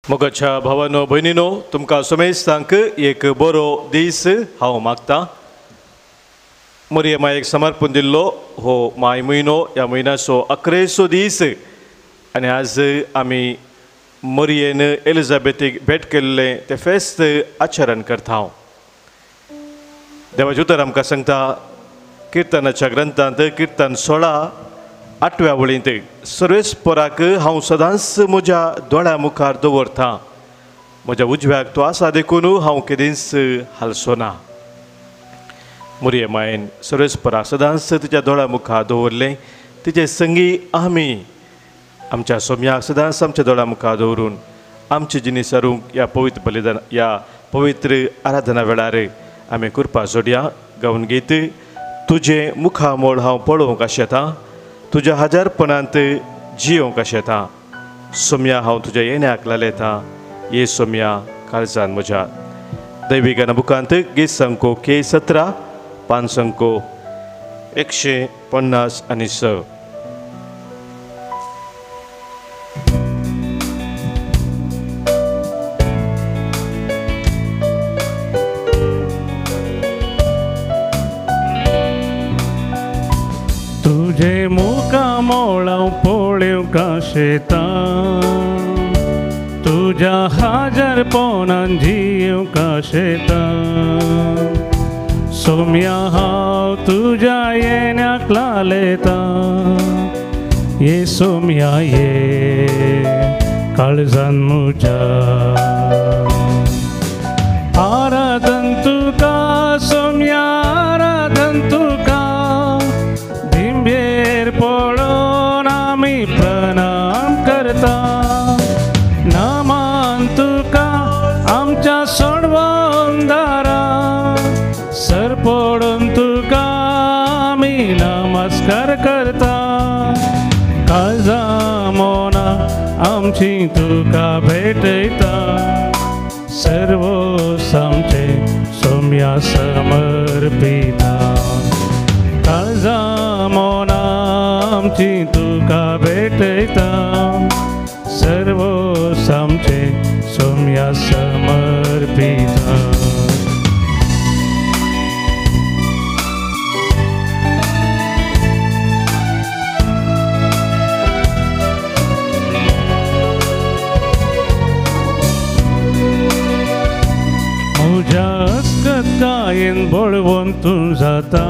मोगाच्या भावानो भयणीनो, तुमकां समेस्तांक एक बरो दीस हांव मागता। मरियम मायेक समर्पण दिल्लो हो माय म्हयनो, ह्या म्हयन्याचो 11 दीस आनी आज आमी मरियेन एलिझाबेथीक भेट केल्लें तें फेस्त आचरण करता। देवाचें उतर आमकां सांगता किर्तनाच्या ग्रंथांत किर्तन 16 8व्या वळींत, सर्वेस्पराक हांव सदांच म्हज्या दोळ्या मुखार दवरता, म्हज्या उजव्याक तो आसा देखून हांव केदींच हालचो ना। मरियम मायेन सर्वेस्पराक सदांच तिच्या दोळ्या मुखार दवरलें। तिचे संगी आमी आमच्या सोम्याक सदांच आमच्या दोळ्या मुखार दवरून आमची जिणी सारूंक ह्या पवित्र बलिदान, ह्या पवित्र आराधना वेळार आमी कृपा जोडया। गावन गीत तुजें मुखामोळ हांव पळोवंक आशेता, तुज्या हजारपणांत जियोंक आशेता, सोम्या हांव तुज्या येण्याक लालेता, ये सोम्या काळजान म्हज्या। दैवी गाना बुकांत गीत संको के 17 पान संको 150 आनी 6। तुझे मुखामोळ हांव पळोवंक आशेता, तुज्या हाजरपणान जियोंक आशेता, सोम्या हांव तुज्या येण्याक लालेता, ये सोम्या ये काळजान म्हज्या। आराधन तुका सोम्या, आराधन तुका, दिंबेर पडोन आमी प्रणाम करता, नामान तुका आमच्या सोडवून दारा, सर पडून तुका आमी नमस्कार करता, काळजा मोना आमची तुका भेटयता, सर्व आमचे सोम्या समर्पिता, काळजा मोना आमची तुका भेटयता, सर्व आमचे सोम्या समर्पिता। म्हज्या अस्कतायेन बळवंत तूं जाता,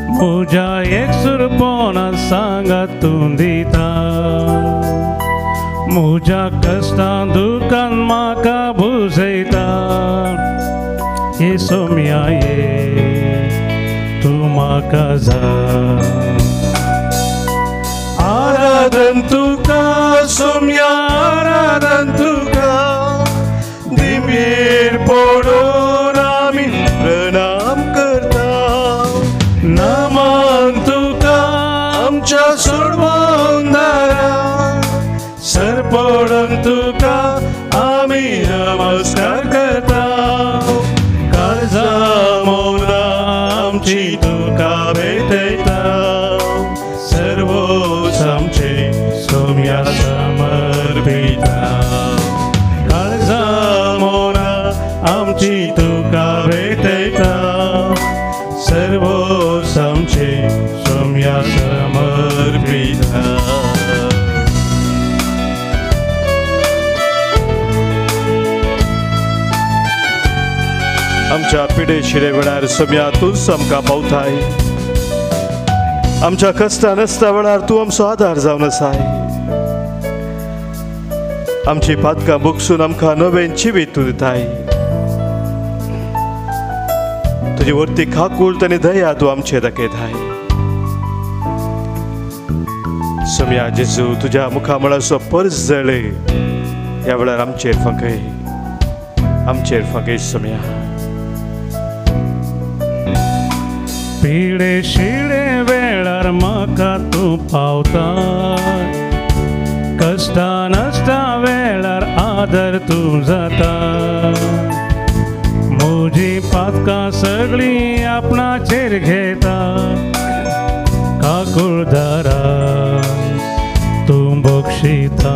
म्हज्या एकसुरपणान सांगात तूं दिता, म्हज्या कश्टां दुखान म्हाका भुजयता, ये सोम्या ये तूं म्हाका जाय। आराधन तुका सोम्या, आराधन तुका, दिंबेर पडोन आमी प्रणाम करता, नामान तुका आमच्या सोडवून दारा, सर पडोन तुका आमी नमस्कार करता, काळजा मोना आमची तुका भेटयता, सर्व आमचे सोम्या समर्पिता, काळजा मोना आमची तुका भेटयता, सर्व आमचे सोम्या समर्पिता। आमच्या पिडे शिरे वेळार सोम्या तूंच आमकां पावताय, आमच्या कश्टा नसता वेळार तूं आमचो आदार जावन आसाय, आमची पातकां भोगसून आमकां नवें जिवीत तूं दिताय, तुजी वरती खाकूळ आनी दया तूं आमचेर दाखयताय। सोम्या जेजू तुज्या मुखामळाचो परजळ ह्या वेळार आमचेर फांकय, आमचेर फांकय सोम्या। पिडे शिडे वेळार म्हाका तूं पावता, कश्टा नश्टा वेळार आदर तूं जाता, म्हजी पातकां सगळीं आपणाचेर घेता, काकुळदारा तूं बक्षिता।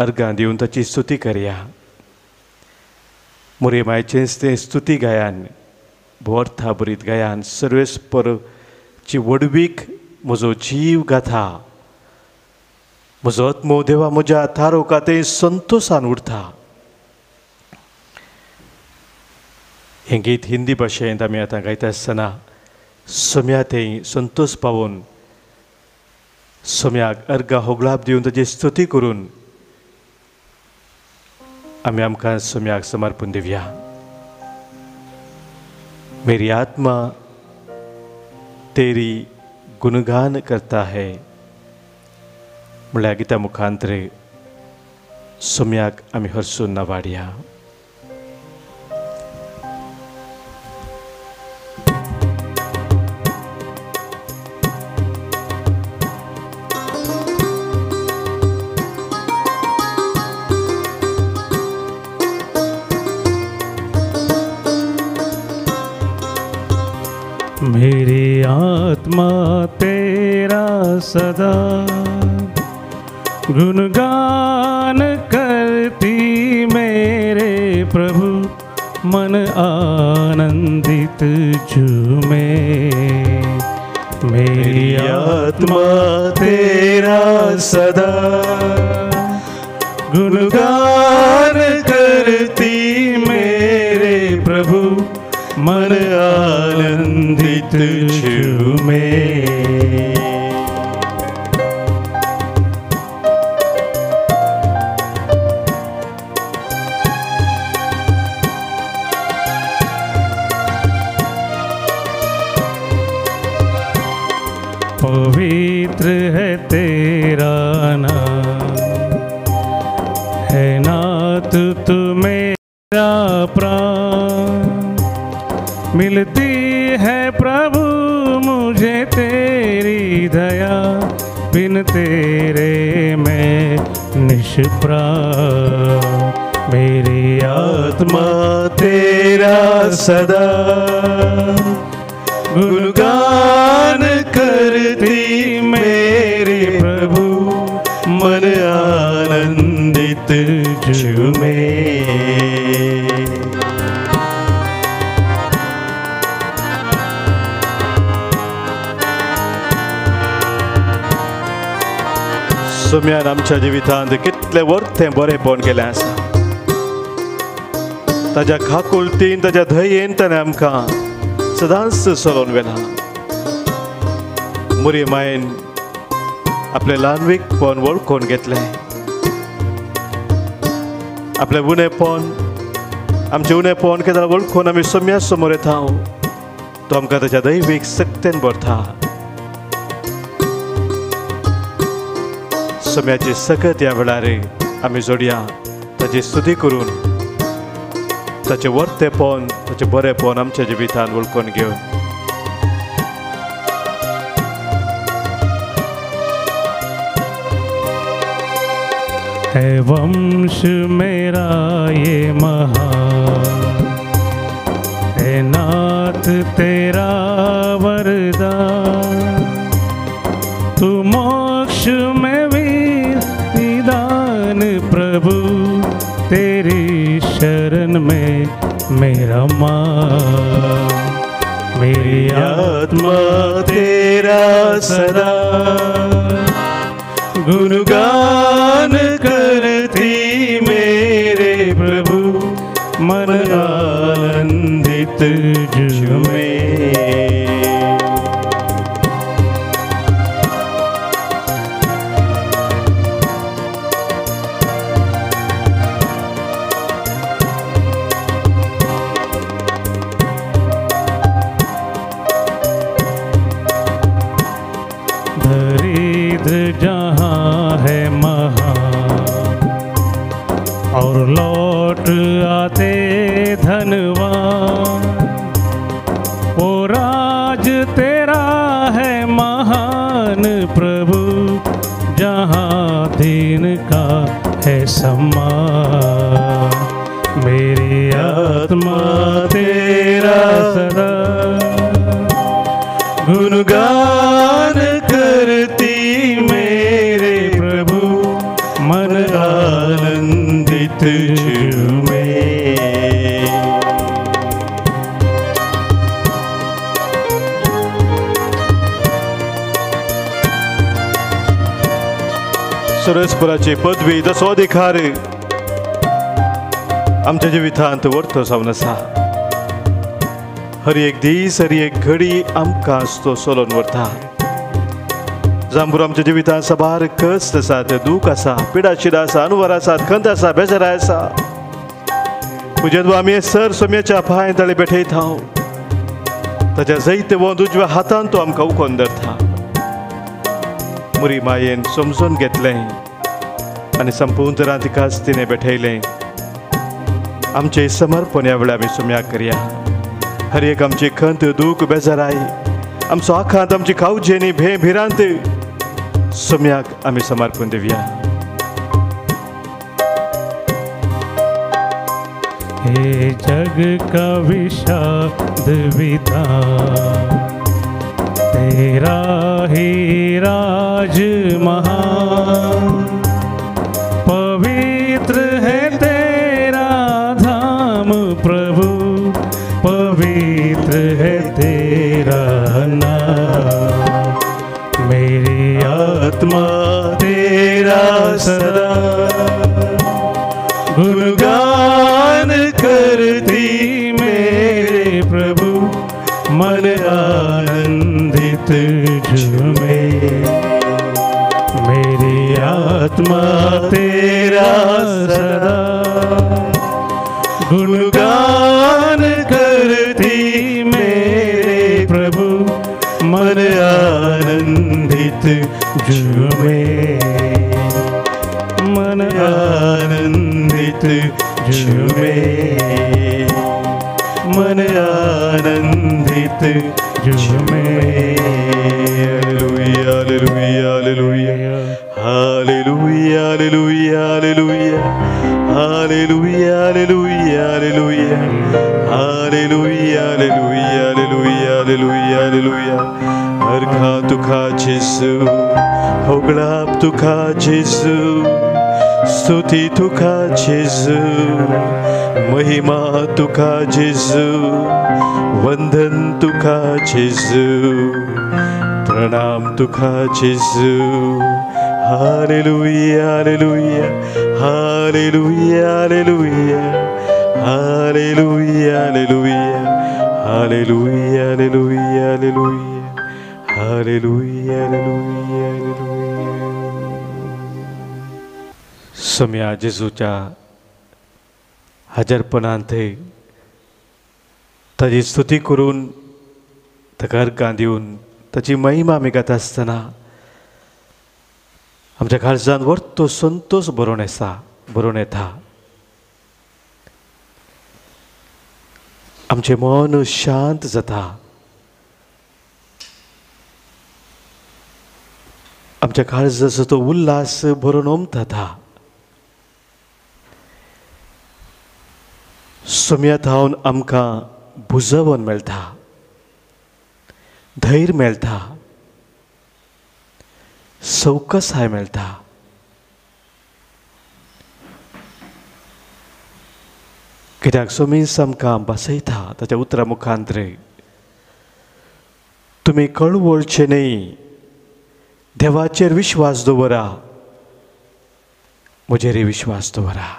अर्गां दिवन ताची स्तुती करया. मोरये मायचेंच तें स्तुती गायान भोवर्था बरीत गायान सर्वेस्परची व्हडवीक म्हजो जीव गाथा, म्हजो आत्मो देवा म्हज्या थारोका तें संतोशान उरता. हें गीत हिंदी भाशेंत आमी आतां गायता आसतना सम्या तें संतोश पावोवन सम्याक अर्गां होगळाप दिवन ताची स्तुती करून आमी आमकां सम्याक समर्पण दिवया. मेरी आत्मा तेरी गुणगान करता है म्हणल्यार गीता मुखांतरे सम्याक आमी हरसून नावाडया. मेरी आत्मा तेरा सदा गुणगान करती मेरे प्रभु, मन आनंदित झूमे. मेरी आत्मा तेरा सदा गुणगान करती मेरे प्रभु, मन आनंदित झूमे. पवित्र है तेरा नाम, है नाथ तू मेरा प्राण. मिलती है प्रभु मुझे तेरी दया, बिन तेरे मैं निष्प्राण. मेरी आत्मा तेरा सदा गुणगान करती मेरे प्रभु, मन आनंदित झूमे. सोम्यान आमच्या जिवितांत कितले वर्तें बरेंपण केलें आसा. ताज्या खाकुलतीन ताज्या धयेन ताणें आमकां सदांच चलोवन व्हेलां. मोरये मायन आपलें ल्हानवीकपण वळखून घेतलें, आपलें उणेपण आमचें उणेपण केन्ना वळखून आमी सोम्या समोर येता, तो आमकां ताज्या दैवीक सक्तेन भरता. सोम्याची सकत ह्या वेळार आमी जोडया, ताची स्तुती करून ताचें वर्तेपण ताचें बरेंपण आमच्या जिवितान वळखून घेवन. है वंश मेरा ये महान, है नाथ तेरा वरदान. तू मोक्ष में वीर निदान प्रभु, तेरी शरण में मेरा मान. मेरी आत्मा तेरा सदा गुणगान करती मेरे प्रभु, मन आनंदित झूमे. दरिद्र जहाँ है महान और लौट आते धनवान, वो राज तेरा है महान प्रभु, जहाँ दीन का है सम्मान। मेरी आत्मा तेरा सदा गुणगान करती मेरे प्रभु, मन आनंदित सर्वेस्पराची पदवी तसो अधिकार आमच्या जिवितांत वर्तो जावन आसा. हर एक दीस हर एक घडी आमकां तो सोलोन व्हरता. जांबूर आमच्या जिवितांत साबार कश्ट आसात, दूख आसा, पिडा शिडा आसा, अनवर आसात, खंत आसा, बेजाराय आसा. म्हजें आमी सर सोम्याच्या पांय तळे बेठयता, ताच्या जैत वंद उजव्या हातान तो आमकां उकोन धरता. मुरी मायेन समजून घेतलें आनी संपूर्ण तरान तिकाच तिणें बेठयलें. आमचें समर्पण ह्या वेळार आमी सोम्याक करया. हर एक आमची खंत दूख बेजाराय, आमचो आखांत, आमची कावजेनी भे भिरांत सोम्याक आमी समर्पण दिवया. हे जग का विषाद विधान, तेरा ही राज महान, पवित्र है तेरा धाम प्रभु, पवित्र है तेरा नाम। मेरी आत्मा तेरा सदा गुणगान करती मेरे प्रभु, मन आनंदित झूमे। मेरी आत्मा तेरा सदा गुणगान करती मेरे प्रभु, मन आनंदित झूमे, मन आनंदित झूमे, मन आनंदित झूमे। Hallelujah, hallelujah, hallelujah, hallelujah, hallelujah, hallelujah, hallelujah, hallelujah, hallelujah, hallelujah, hallelujah, hallelujah, hallelujah. हरखा तुका जेसू, होगळाप तुका जेसू, स्तुती तुका जेसू, महिमा तुका जेसू, वंदन तुका जेसू, प्रणाम तुका जेसू. Hallelujah, hallelujah, hallelujah, hallelujah, hallelujah, hallelujah, hallelujah, hallelujah, hallelujah, hallelujah, hallelujah, hallelujah. सम्या जेजूच्या हाजरपणांत ताजी स्तुती करून ताका अर्घां दिवन ताची महिमा आमी गाता आसतना आमच्या काळजान वर्तो संतोश बरोवन आसा, बरोवन येता. आमचें मन शांत जाता. आमच्या काळजाचो तो उल्हास भरून ओमता. सोम्या थावन आमकां भुजवन मेळटा, धैर्य मेळटा, सवकसाय मेळटा. कित्याक सोमीस आमकां बसयता ताच्या उतरा मुखांतरे, तुमी कळवळचे न्हय, देवाचेर विश्वास दवरा, म्हजेर विश्वास दवरा.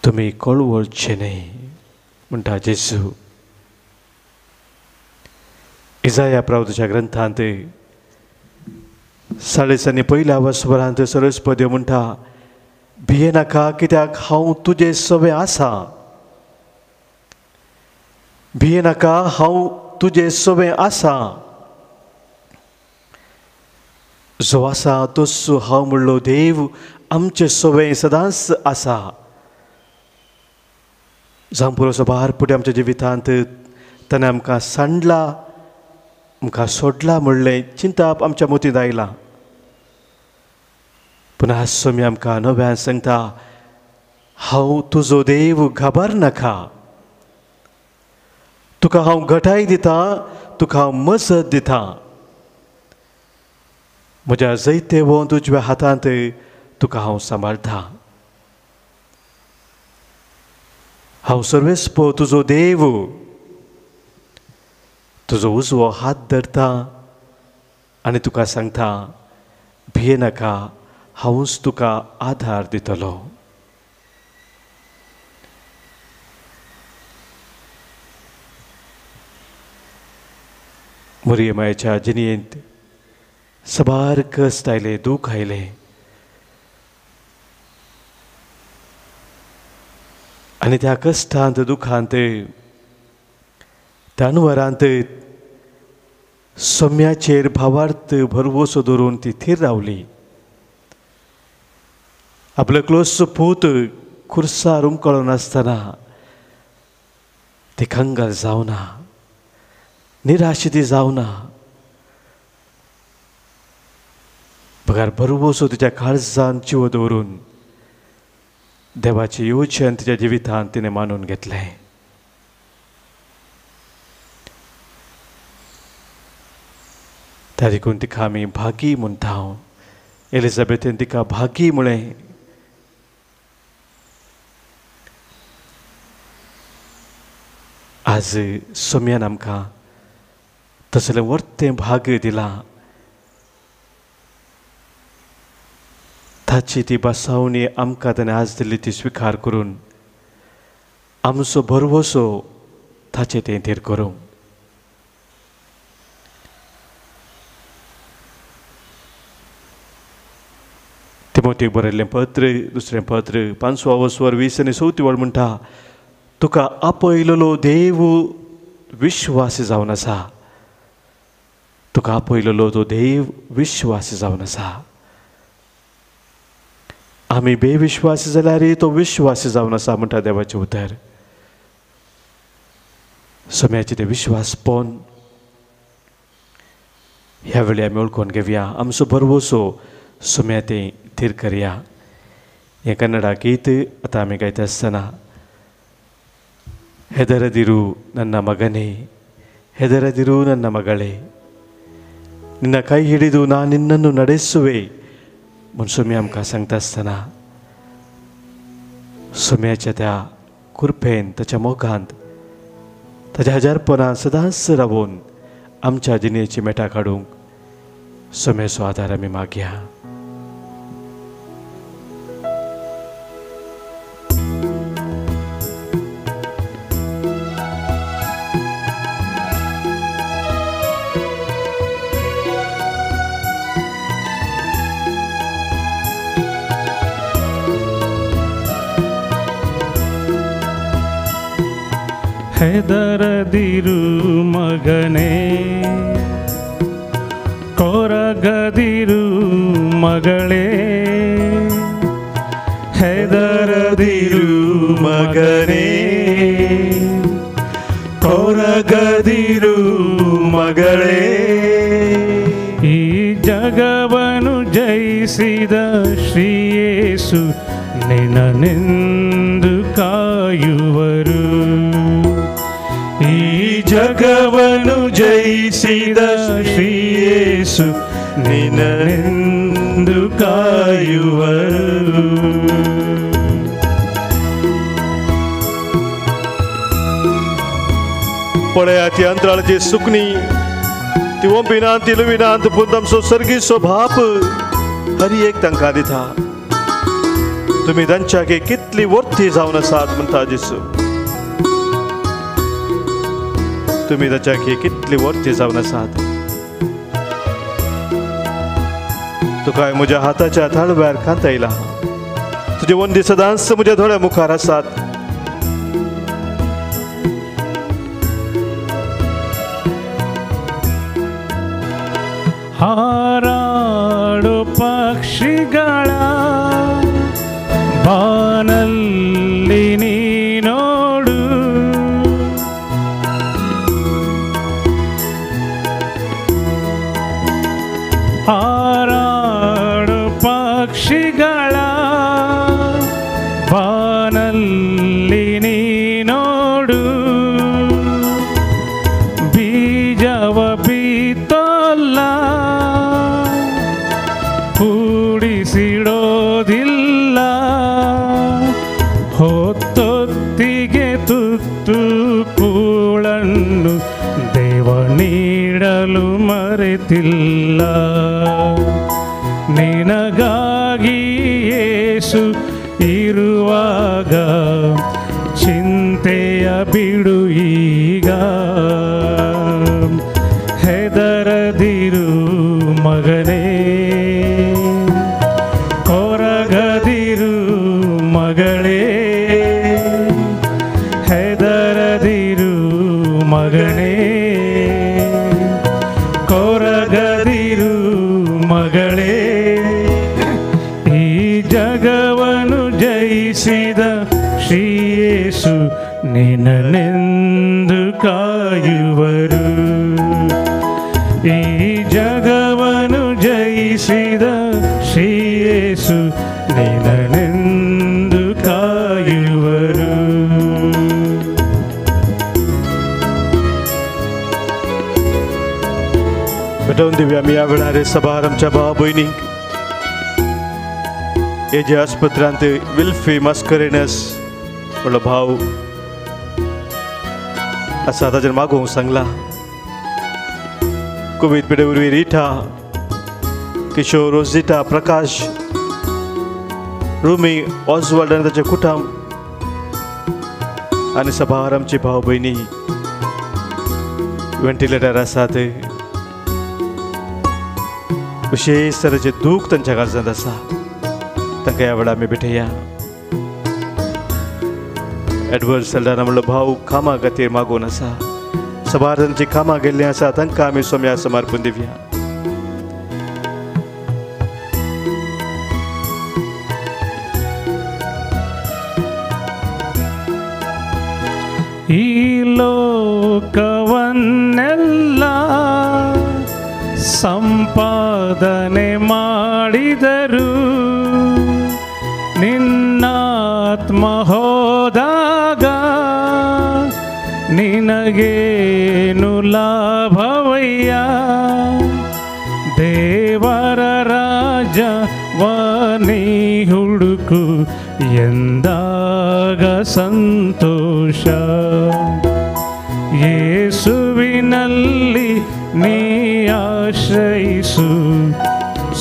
तुमी कळवळचे न्हय म्हणटा जेजू. इजाया प्रावताच्या ग्रंथांत 40 पयल्या वसवरांत सरस्पद्यो म्हणटा, भियेनाका कित्याक हांव तुजे सवे आसा, भियेनाका हांव तुजे सवे आसा. जो आसा तोच हांव म्हणलो देव आमचे सवे सदांच आसा. जावं पुरो सबार पुढे आमच्या जिवितांत ताणें आमकां सांडला, आमकां सोडला म्हणलें चिंताप आमच्या मोतींत आयलां. पूण आज सोमी आमकां नव्यान सांगता, हांव तुजो देव, घाबर नाका, तुका हांव घटाय दिता, तुका हांव मजत दिता. म्हज्या जैते वंद उजव्या हातांत तुका हांव सांबाळटा. हांव सर्वेस्पो तुजो देव, तुजो उजवो हात धरता आनी तुका सांगता, भियेनाका, हांवूच तुका आधार दितलो. मरियमायच्या जिणेंत साबार कश्ट आयले, दूख आयलें आनी त्या कश्टांत, दुखांत, त्या अनवरांत सम्याचेर भावार्थ भरवसो धरून ती थीर रावली. आपलो क्लोजचो पूत खुर्सार उमकळून आसतना ती कंगाल जावना, निराश ती जावना, बगर भरवसो तिच्या काळजान चिव दवरून देवाची योजन तिच्या जिवितांत तिणें मानून घेतलें. त्या देखून तिका आमी भागी म्हणटा. एलिझाबेथीन तिका भागी म्हळें. आज सोम्यान आमकां तसलें वर्तें भाग दिलां. ताची ती बसावणी आमकां ताणें आज दिल्ली ती स्विकार करून आमचो भरवसो ताचे तें थीर करूं. तिमोतीक बरयल्लें पत्र, दुसरें पत्र, 5 वर 20 आनी 4 वळ म्हणटा, तुका आपयलेलो देव विश्वासी जावन आसा. तुका आपयलेलो तो देव विश्वासी जावन आसा. आमी बेविश्वासी जाल्यार तो विश्वासी जावन आसा म्हणटा देवाचें उतर. सम्याचें तें विश्वासपण ह्या वेळी आमी वळखून घेवया. आमचो भरवसो सम्या तें थीर करया. हें कन्नडा गीत आतां आमी गायता आसतना, ಹೆದರದಿರು ನನ್ನ ಮಗನೇ, ಹೆದರದಿರು ನನ್ನ ಮಗಳೇ, ನಿನ್ನ ಕೈ ಹಿಡಿದು ನಾನು ನಿನ್ನನ್ನು ನಡೆಸುವೆ म्हूण सोम्या आमकां सांगता आसतना सोम्याच्या त्या कृपेन, ताच्या मोगांत, ताच्या हजारपणान सदांच रावून आमच्या जिणेची मेटां काडूंक सोम्याचो आदार आमी मागया. ಹೆದರದಿರು ಮಗನೇ, ಕೊರಗದಿರು ಮಗಳೇ, ಹೆದರದಿರು ಮಗನೇ, ಕೊರಗದಿರು ಮಗಳೇ, ಈ ಜಗವನ್ನು ಜಯಿಸಿದ ಶ್ರೀಯೇಸು ನಿನ್ನನೆಂದು ಕಾಯುವರು. ಈ ಜಗವನ್ನು ಜಯಿಸಿದ ಶ್ರೀಯೇಸು ನಿನ್ನನೆಂದು ಕಾಯುವರು. पळया ती अंतराळाची सुकणी, ती ओंपिनात, ती लुविनात, पूण तांचो सर्गीचो बाप हर एक तांकां दिता. तुमी तांच्यागे कितली वर्ती जावन आसात म्हणटा जेजू. तुमी तांच्यागे कितली वर्ती जावन आसात. तुका म्हज्या हाताच्या ताळव्यार खांतयला. तुजे वंदी सदांच म्हज्या दोळ्या मुखार आसात. ಹಾರಾಡು ಪಕ್ಷಿಗಳ ಬಾನಲ್ಲಿ ನೀನೋಡು, ಹಾರಾಡು ಪಕ್ಷಿಗಳ ಬಾನಲ್ಲಿ ನೀನೋಡು, ಬೀಜವ ಬಿತ್ತಲ್ಲ ಕೂಡಿಸಿಡೋದಿಲ್ಲ, ಹೊತ್ತೊತ್ತಿಗೆ ತುತ್ತು ಕೂಳನ್ನು ದೇವ ನೀಡಲು ಮರೆತಿಲ್ಲ, ನಿನಗಾಗಿ ಯೇಸು ಇರುವಾಗ ಚಿಂತೆಯ ಬಿಡು ಈಗ. ಹೆದರದಿರು ಮಗನೇ, ಕೊರಗದಿರು ಮಗಳೇ, ಹೆದರದಿರು ಮಗನೇ, ಕೊರಗದಿರು ಮಗಳೇ. ಈ ಜಗವನ್ನು ಜಯಿಸಿದ ಶ್ರೀಯೇಸು ನಿನ್ನನೆಂದು ಕಾಯುವರು. ಈ ಜಗವನ್ನು ಜಯಿಸಿದ ಶ್ರೀಯೇಸು ನಿನ್ನನೆಂದು ಕಾಯುವರು. भेटोवन दिवया आमी ह्या वेळार सभार आमच्या भाव भयणींक हे जे आस्पत्रांत विल्फी मास्करेनस म्हणलो भाव आसा ताचेर मागोवंक सांगला. कोवीड पिडे वरवीं रिटा, किशोर, रोजिटा, प्रकाश, रुमी, ऑजवाल्ड आनी ताचें कुटुंब आनी सभार आमची भाव भयणी व्हेंटिलेटर आसात. विशेष तरेचें दूख तांच्या काळजांत आसा, तांकां ह्या वेळार आमी भेटया. एडवर्ड सल्डाना म्हणलो भाव कामा खातीर मागून आसा. सभार तांची कामां गेल्लीं आसा, तांकां आमी सोम्या समर्पण दिवया. ಈ ಲೋಕವನ್ನೆಲ್ಲ ಸಂಪಾದನೆ ಮಾಡಿದರು, ನಿನ್ನಾತ್ಮ ಹೋದಾಗ ನಿನಗೇನು ಲಾಭವಯ್ಯ? ದೇವರ ರಾಜವನೇ ಹುಡುಕು ಎಂದಾಗ ಸಂತೋಷ. ಯೇಸುವಿನಲ್ಲಿ ನೀ ಆಶ್ರಯಿಸು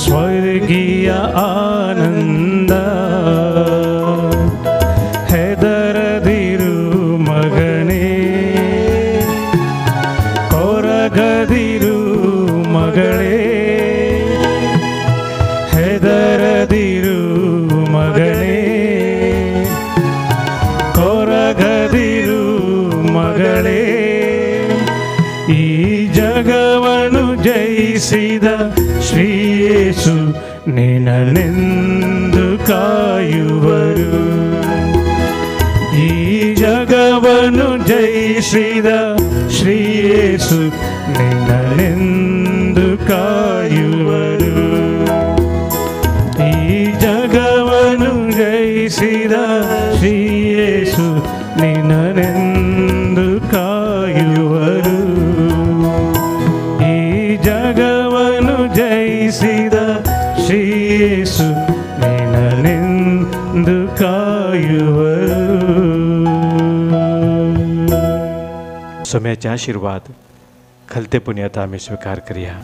ಸ್ವರ್ಗೀಯ ಆನಂದ. ಹೆದರದಿರು ಮಗನೇ, ಕೊರಗದಿರು ಮಗಳೇ, ಹೆದರದಿರು ಮಗನೇ, ಕೊರಗದಿರು ಮಗಳೇ. ಈ ಜಗವನ್ನು ಜಯಿಸಿದ ಶ್ರೀಯೇಸು ನಿನ್ನನೆಂದು ಕಾಯುವರು. ಈ ಜಗವನ್ನು ಜಯಿಸಿದ ಶ್ರೀಯೇಸು ನಿನ್ನನೆಂದು ಕಾಯುವರು. ಈ ಜಗವನ್ನು ಜಯಿಸಿದ ಶ್ರೀಯೇಸು ನಿನ್ನನೆಂದು ಕಾಯುವರು. ಈ ಜಗವನ್ನು ಜಯಿಸಿದ ಶ್ರೀಯೇಸು ನಿನ್ನನೆಂದು ಕಾಯುವರು. सोम्याचे आशीर्वाद खलते पुण्यात आमी स्वीकार करया.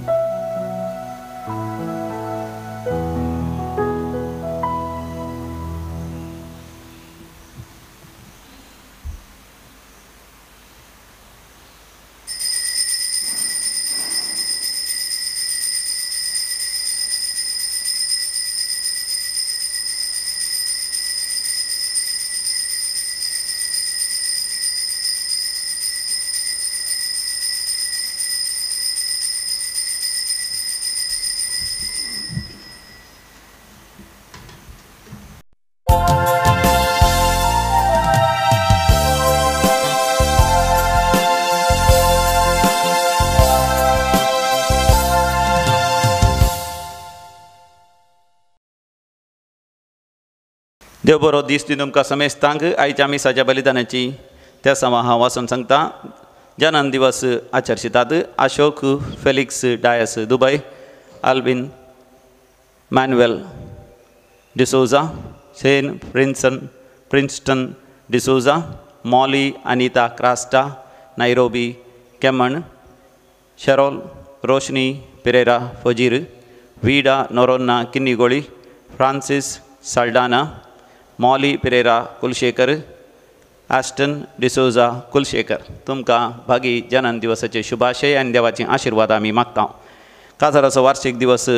देव बरो दीस दी तुमकां समेस्तांक. आयच्या मिसाच्या बलिदानाची त्या समा हांव वाचून सांगता. जनन दिवस आचर्शितात Ashok Felix Dias Dubai, Alvin Manuel D'Souza, Shane Princeton D'Souza, Molly Anita Crasta, Nairobi Kemman, Sherol Roshni Pereira Fajir, Vida Noronha Kinnigoli, Francis Saldanha, Molly Pereira Kulshekar, Aston D'Souza Kulshekar. तुमकां भागी जनन दिवसाचे शुभाशय आनी देवाचे आशिर्वाद आमी मागता. काजाराचो वार्षिक दिवस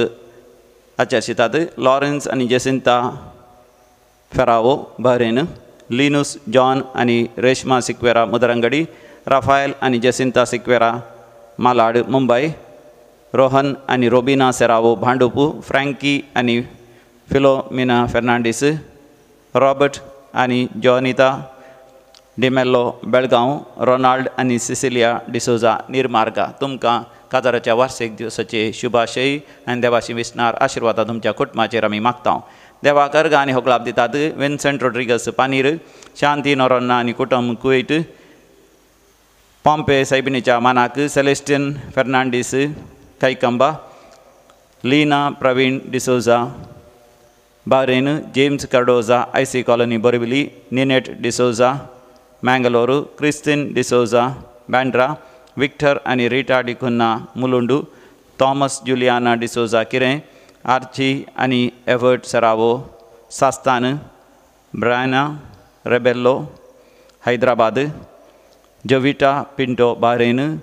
आचरितात लॉरेन्स आनी Jacinta Ferrao Bahrain, Linus John आनी रेशमा सिक्वेरा मुदरंगडी, राफायल आनी जेसिंता सिक्वेरा मालाड मुंबय, रोहन आनी रोबिना सेरावो भांडुपू, फ्रँकी आनी फिलोमिना फेर्नांडीस, रॉबर्ट आनी जॉनिता डिमेल्लो बेळगांव, रोनाल्ड आनी सिसिलिया डिसोजा निर्मार्गा. तुमकां काजाराच्या वार्षिक दिवसाचे शुभाशय आनी देवाशी विसणार आशिर्वादा तुमच्या कुटुंबाचेर आमी मागता. देवाक अर्घ आनी होगळाप दितात विन्सेंट रोड्रिगस पानीर, शांती नोरोन्ना आनी कुटुंब Kuwait, पॉम्पे सैबिनीच्या मानाक Celestine Fernandes Kaikamba, Leena Praveen D'Souza Bahrain, James Cardoza I C colony Borivali, Ninette D'Souza Mangalore, Christine D'Souza Bandra, Victor आनी Rita D'Cunha Mulund, Thomas Juliana D'Souza Kirem, Archie आनी avert सरावो सास्तान, Brianna Rebello Hyderabad, Jovita Pinto Bahrain,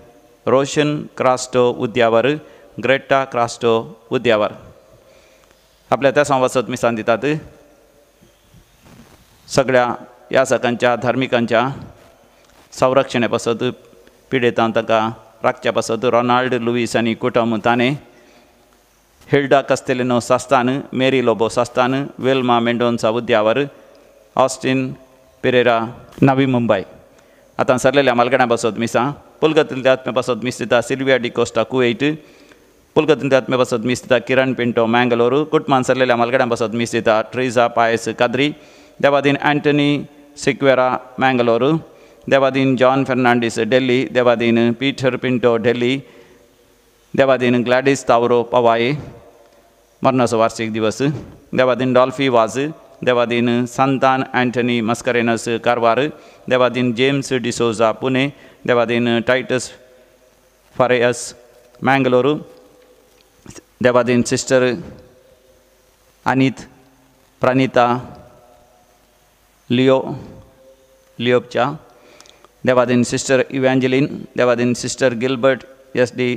Roshan Crasto Udyavar, Greta Crasto Udyavar. आपल्या त्या संवासात मिसान दितात सगळ्या यासकांच्या धार्मिकांच्या संरक्षणे पासत पिडेतां तांकां राखच्या पासत रोनाल्ड लुईस आनी कुटुंब ताणे, Hilda Castelino Sasthan, Mary Lobo Sasthan, Wilma Mendonca Udyavar, Austin Pereira Navi Mumbai. आतां सरलेल्या मालगड्यां पासत मिसां पुलगतींतल्या आत्मे पासत मीस दिता सिल्विया डिकोस्टा कुवेट, पुलगतींतल्या आत्मे पासत मीस दिता किरण पिंटो मँगलोर, कुटुंबान सरलेल्या मालगड्यां पासत मीस दिता ट्रिजा पायस काद्री, देवादीन अँटनी सिक्वेरा मँगलोर, देवादीन जॉन फेर्नांडीस दिल्ली, देवादीन पीटर पिंटो दिल्ली, देवादीन ग्लॅडीस तावरो पवाये मरणाचो वार्षिक दिवस, देवादीन डॉल्फी वाज, देवादीन सांतान अँटनी मस्करेनस कारवार, देवादीन जेम्स डिसोजा पुणे, देवादीन टायटस फारेयस मँगलोरू, देवादीन सिस्टर अनीत प्रणिता लिओ लिओपच्या, देवादीन सिस्टर इव्हँजेलिन, देवादीन सिस्टर गिल्बर्ट एस डी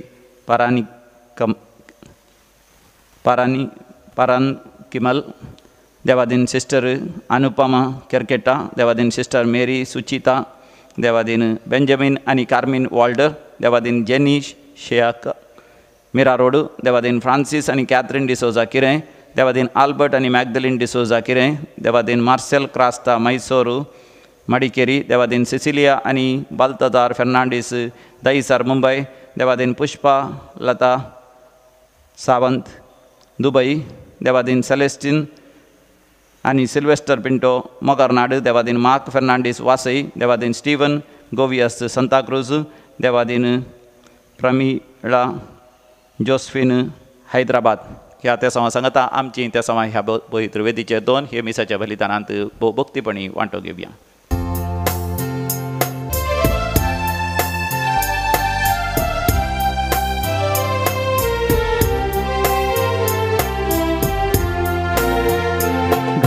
पारानी कम पारानी पारान किमल, देवादीन सिस्टर अनुपमा केरकेटा, देवादीन सिस्टर मेरी सुचिता, देवादीन बेंजामीन आनी कार्मीन वॉल्डर, देवादीन जेनी शेयाक मिरा रोड, देवादीन फ्रांसीस आनी कॅथरीन डिसोजा किरें, देवादीन आल्बर्ट आनी मॅगदलीन डिसोजा किरें, देवादीन मार्सेल क्रास्ता मैसोरू मडिकेरी, देवादीन सिसिलिया आनी बाल्तदार फेर्नांडीस दहीसर मुंबय, देवादीन पुष्पा लता सावंत दुबई, देवादीन सेलेस्टीन आनी सिल्वेस्टर पिंटो मोगरनाड, देवादीन मार्क फेर्नांडीस वासई, देवादीन स्टीवन गोवियस सांताक्रूज, देवादीन प्रमिळा जोस्फिन हैदराबाद. ह्या त्या समा सांगता आमची त्या समा ह्या पवित्र वेदीचे दोन हे मिसाच्या बलिदानांत भोव भक्तीपणी वांटो घेवया.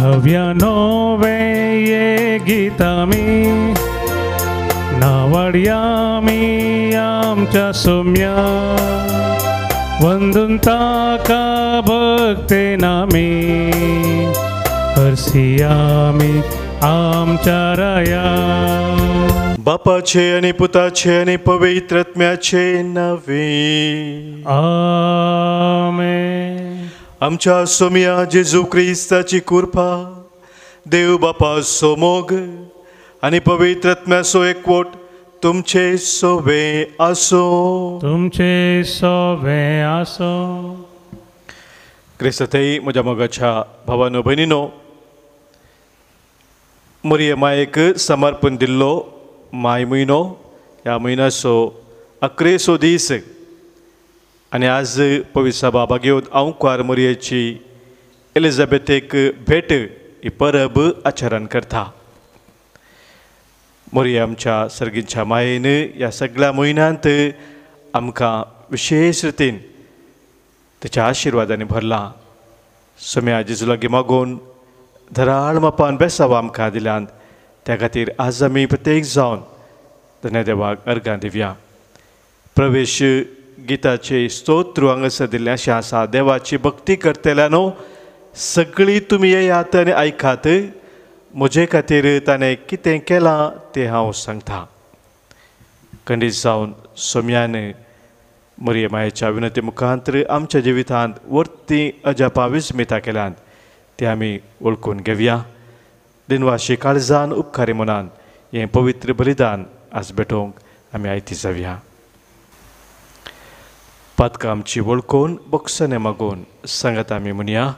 गव्या नोवे ये गीतामी नावड्यामी आमच्या सोम्या, वंदून ताका भक्ते नामी हरसियामी आमच्या राया. बापाचे आनी पुताचे आनी पवित्र आत्म्याचे नावे आमेन. आमच्या सोम्या जेजू क्रिस्ताची कृपा, देव बापाचो मोग आनी पवित्र आत्म्याचो एकवट तुमचे सोवे आसो. तुमचे सोवे आसो. क्रिस्ताथंय म्हज्या मोगाच्या भावानो भयणीनो, मरिय मायेक समर्पण दिल्लो माय म्हयनो, ह्या म्हयन्याचो अकरेचो दीस आनी आज पवित्र सभा भागेवत आंवकार मरियेची एलिझाबेथेक भेट ही परब आचरण करता. मरिया आमच्या सर्गीच्या मायेन ह्या सगळ्या म्हयन्यांत आमकां विशेश रितीन तेच्या आशिर्वादांनी भरलां. सोम्या जेजू लागीं मागून धराळ मापान बेसांव आमकां दिल्यान त्या खातीर आज आमी प्रत्येक जावन धन्य देवाक अर्गां दिवया. प्रवेश गिताचे स्तोत्र हांगासर दिल्लें अशें आसा. देवाची भक्ती करतल्यानो सगळीं तुमी येयात आनी आयकात, म्हजे खातीर ताणें कितें केलां तें हांव सांगता. खंडीत जावन सोम्यान मरिये मायेच्या विनती मुखांतर आमच्या जिवितांत वर्ती अजापां विस्मिता केल्यात ते आमी वळखून घेवया. दिनवाशी काळजान उपकारी मनान हें पवित्र बलिदान आज भेटोवंक आमी आयती जावया. पातकां आमची वळखून बोगसणे मागून सांगात आमी म्हणया.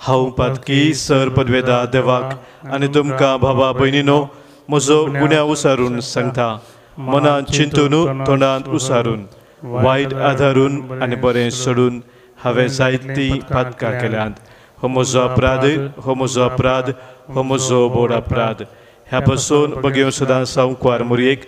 हांव पातकी सर पदवेदा देवाक आनी तुमकां भावा भयणीनो म्हजो गुन्यांव उसारून सांगता. मनांत चिंतून तोंडांत उसारून वायट आदारून आनी बरें सोडून हांवें जायतीं पातकां केल्यांत. हो म्हजो अपराध, हो म्हजो अपराध, हो म्हजो व्हड अपराध. ह्या पासून बगेव सदां सावकार मुरयेक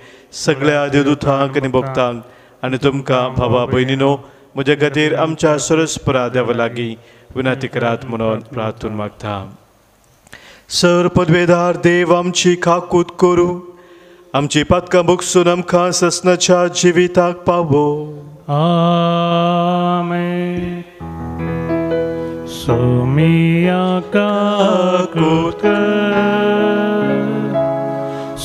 सगळ्या देवदूतांक आनी भक्तांक आनी तुमकां भावा भयणीनो म्हज्या खातीर आमच्या सरस्परा देवा लागीं विनंती करात म्हणून प्रार्थून मागता. सर पदवेदार देव आमची काकूत करूं, आमची पातकां भोगसून आमकां ससनाच्या जिविताक पावो. आमेन. सोमिया काकूत कर,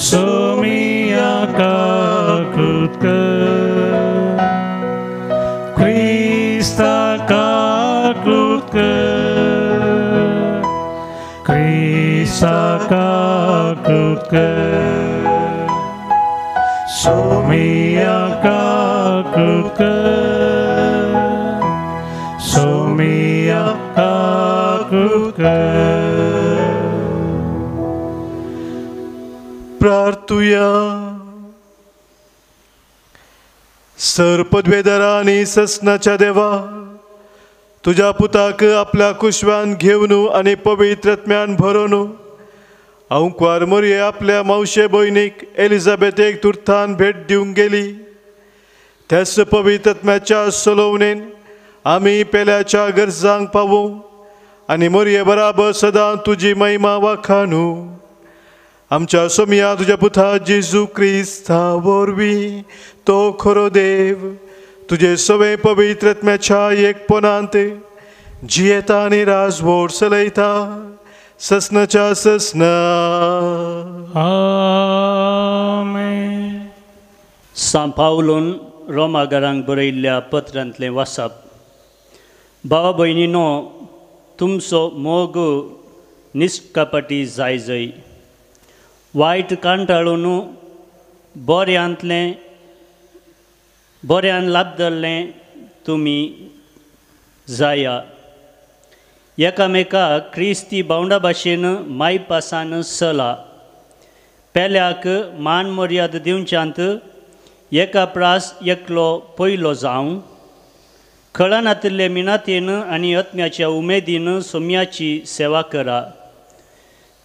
सोमिया काकूत कर, क्रिस्ता काकूत कर, क्रिस्ता काकूत कर, सोमिया काकूत कर, सोमिया काकूत कर. प्रार्थुया. सर पदवेदारा आनी ससनाच्या देवा, तुज्या पुताक आपल्या कुशवान घेवन आनी पवित्र आत्म्यान भरोवन अंकवार मोरये आपल्या मावशे भयणीक एलिझाबेथेक तुर्तान भेट दिवंक गेली. त्याच पवित्र आत्म्याच्या सलोवणेन आमी पेल्याच्या गरजांक पावूं आनी मोरये बराबर सदां तुजी महिमा वाखाणू. आमच्या सोमया तुज्या पुता जेजू क्रिस्ता वरवीं तो खरो देव तुजे सवे पवित्र आत्म्याच्या एकपणांत जियेता आनी राजवट चलयता ससनाच्या ससना. आमेन. सां पावलून रोमागारांक बरयल्ल्या पत्रांतलें वाचप. भावा भयणीनो, तुमचो मोग निष्कपटी जाय जय. वायट कांटाळून बऱ्यांतलें बऱ्यान लाबदल्लें तुमी जाया. एकामेका क्रिस्ती भावंडा भाशेन मायपासान चला. पेल्याक मान मर्याद दिवच्यांत एका प्रास एकलो पयलो जावं. खळनातिल्ले मिनातेन आनी आत्म्याच्या उमेदीन सोम्याची सेवा करा.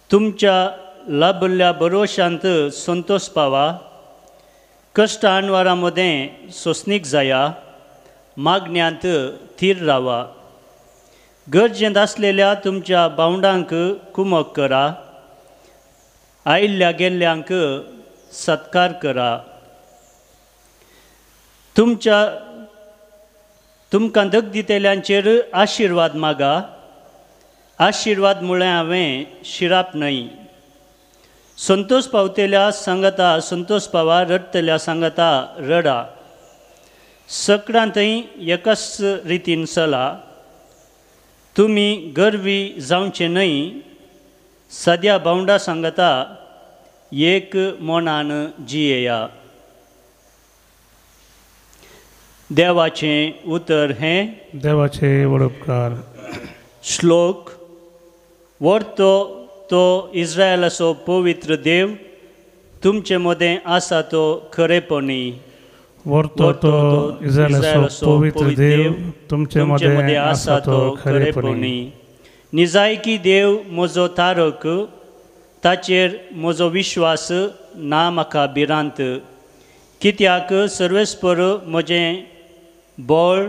तुमच्या लाभल्ल्या भरवशांत संतोष पावा. कश्ट अनवारा मदें सोंसणीक जाया. मागण्यांत थीर रावा. गरजेंत आसलेल्या तुमच्या भावंडांक कुमक करा. आयिल्ल्या गेल्ल्यांक सत्कार करा. तुमच्या तुमकां दग दितेल्यांचेर आशिर्वाद मागा. आशिर्वाद म्हळ्यार हांवें शिराप न्हय. संतोष पावतेल्या सांगाता संतोष पावा, रडटल्या सांगाता रडा. सकडांतय एकाच रितीन चला. तुमी गर्वी जावचे न्हय. सद्या भावंडा सांगाता एक मनान जियेया. देवाचें उतर हें देवाचे वडपकार. श्लोक. वर्तो तो इस्रायलाचो पवित्र देव तुमचे मदें आसा तो खरेपणी. वर्तो तो इस्रायलाचो पवित्र देव तुमचे मदें आसा तो खरेपणी. निजायकी देव म्हजो तारक, ताचेर म्हजो विश्वास ना म्हाका भिरांत. कित्याक सर्वेस्पर म्हजें बळ,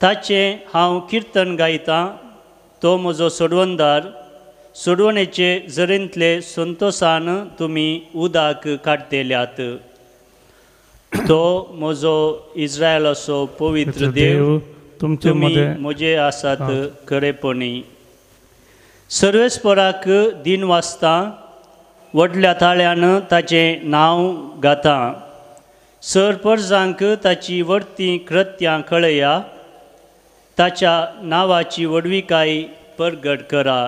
ताचें हांव किर्तन गायतां, तो म्हजो सोडवणदार। सोडवणेचे जरेंतले संतोसान तुमी उदक काडटेल्यात। तो म्हजो इस्रायलाचो पवित्र देव, तुमी म्हजे आसात खरेपणी। सर्वेस्पराक दिन वाचता, व्हडल्या ताळ्यान ताचें नांव गाता। सर परजांक ताची व्हडती कृत्यां कळया, ताच्या नांवाची व्हडविकाय परगट करा।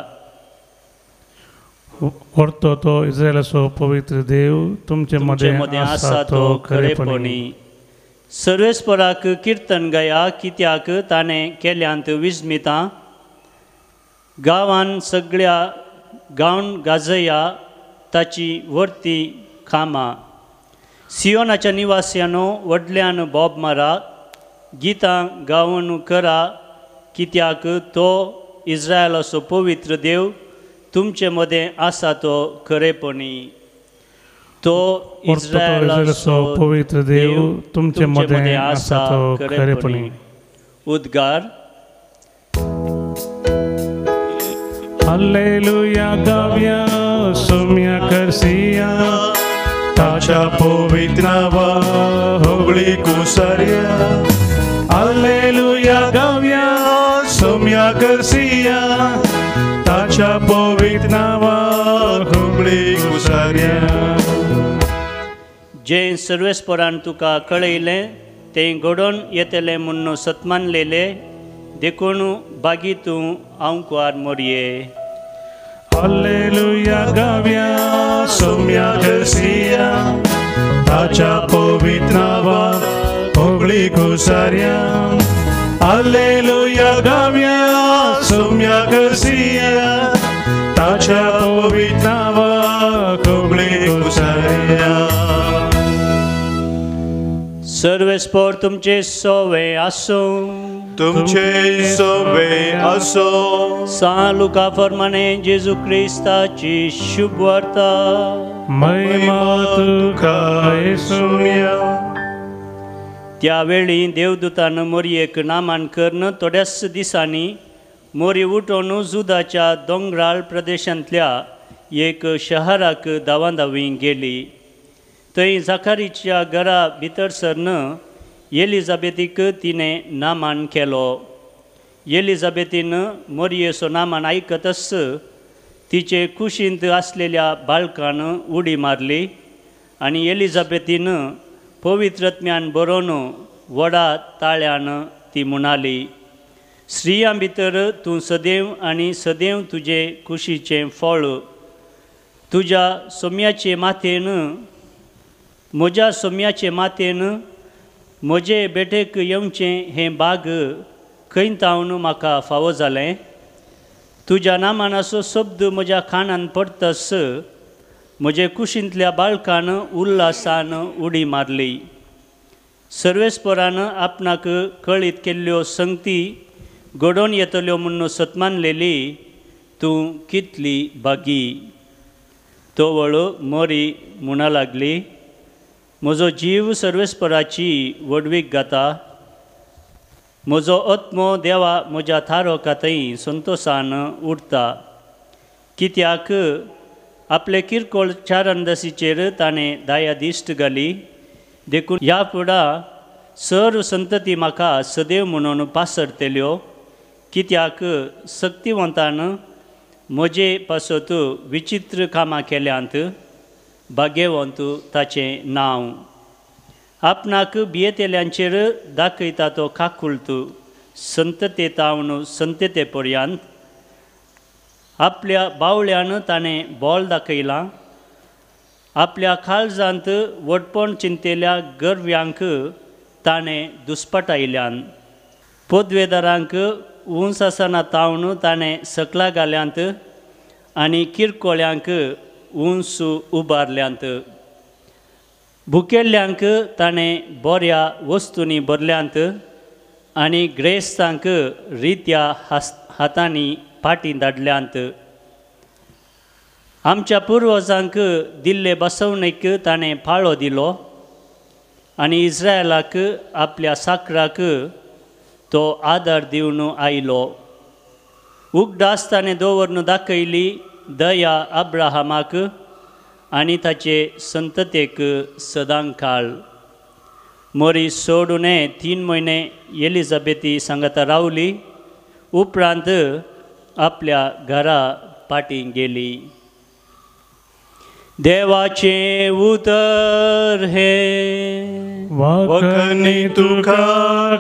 व्हरतो तो इस्रायलाचो पवित्र देव, तुमचे मदें आसा तो खरेपणी। सर्वेस्पराक किर्तन गाया, कित्याक ताणें केल्यांत विस्मितां। गांवान सगळ्या गावन गाजया ताची व्हडती कामां। सियोनाच्या निवासियानो व्हडल्यान बोब मारा, गितां गावन करा, कित्याक तो इस्रायलाचो पवित्र देव तुमचे मदें आसा तो खरेपणी। तो इस्रायलाचो पवित्र देव, तुमचे मदें आसा तो खरेपणी। उद्गार। हालेलुया गाव्या सोम्या करसिया, ताच्या पवित्र नांवा होगळी कुसर्या। हालेलुया गाव्या सोम्या करसिया, ताच्या पवित्र नांवा होगळी कुसर्या। जें सर्वेस्परान तुका कळयलें तें घडोवन येतलें म्हूण सतमानलेलें, देखून बागी तूं आंकवार मोरये। हालेलुया गाव्या सोम्या करसिया, ताच्या पवित्र नांवा होगळी कुसर्या। हालेलुया गाव्या सोम्या करसिया, ताच्या पवित्र नांवा होगळी कुसर्या। सर्वेस्पर तुमचे सोवे आसूं, तुमचे सोवे आसूं। सान लुका फरमाने जेजू क्रिस्ताची शुभवार्ता। महिमा तुका येसुया। त्यावेळी देवदूतान मोरयेक नामान करून थोड्याच दिसांनी मोरी उठोवन जुदाच्या दोंगराळ प्रदेशांतल्या एक शहराक धांवाधांवी गेली। थंय जाकारीच्या घरा भितर सरन एलिजाबेथीक तिणें नामान केलो। एलिजाबेथीन मोरयेचो नामान आयकतच तिचे कुशींत आसलेल्या बाळकान उडी मारली आनी एलिजाबेथीन पवित्रत्म्यान बरोवन व्हडा ताळ्यान ती म्हणाली, स्त्रियां भितर तूं सदैव आनी सदैव तुजे कुशीचें फळ, तुज्या सोम्याचे माथेन म्हज्या सोम्याचे माथेन म्हजे बेटेक येवचें हें बाग खंय तावन म्हाका फावो जालें। तुज्या नामानाचो शब्द म्हज्या कानान पडतस म्हजे कुशींतल्या बाळकान उल्हासान उडी मारली। सर्वेस्परान आपणाक कळीत केल्ल्यो संगती घडोवन येतल्यो म्हूण सतमानलेली तूं कितली बागी। तवळ मोरी म्हणा लागली, म्हजो जीव सर्वेस्पराची व्हडवीक गाता, म्हजो आत्मो देवा म्हज्या थारोका थंय संतोसान उरता, कित्याक आपले किरकोळ चारंदसीचेर ताणें दयादिश्ट घाली। देखून ह्या फुडा सर्व संतती म्हाका सदैव म्हणून पासरतल्यो, कित्याक सक्तिवंतान म्हजे पासत विचित्र कामां केल्यांत, भाग्यवंत ताचें नांव। आपणाक भियेतल्यांचेर दाखयता तो काकुळट संतते तावन संतते पर्यंत। आपल्या बावळ्यान ताणें बोल दाखयलां, आपल्या काळजांत व्हडपण चिंतेल्या गर्व्यांक ताणें दुस्पटायल्यान, पदवेदारांक उंच आसना तावन ताणें सकला घाल्यांत आनी किरकोळ्यांक उंच उबारल्यांत। भुकेल्ल्यांक ताणें बऱ्या वस्तूंनी भरल्यांत आनी ग्रेस्तांक रित्या हातांनी फाटीं धाडल्यांत। आमच्या पुर्वजांक दिल्ले बसवणेक ताणें पाळो दिलो आनी इस्रायलाक आपल्या साकराक तो आदार दिवन आयलो. उगडास ताणें दवरून दाखयली दया अब्राहमाक आनी ताचे संततेक सदांकाळ. मोरी सोडून 3 म्हयने एलिझाबेथी सांगाता रावली. उपरांत आपल्या घरा पाटी गेली. देवाचें उतर हें वखणी तुका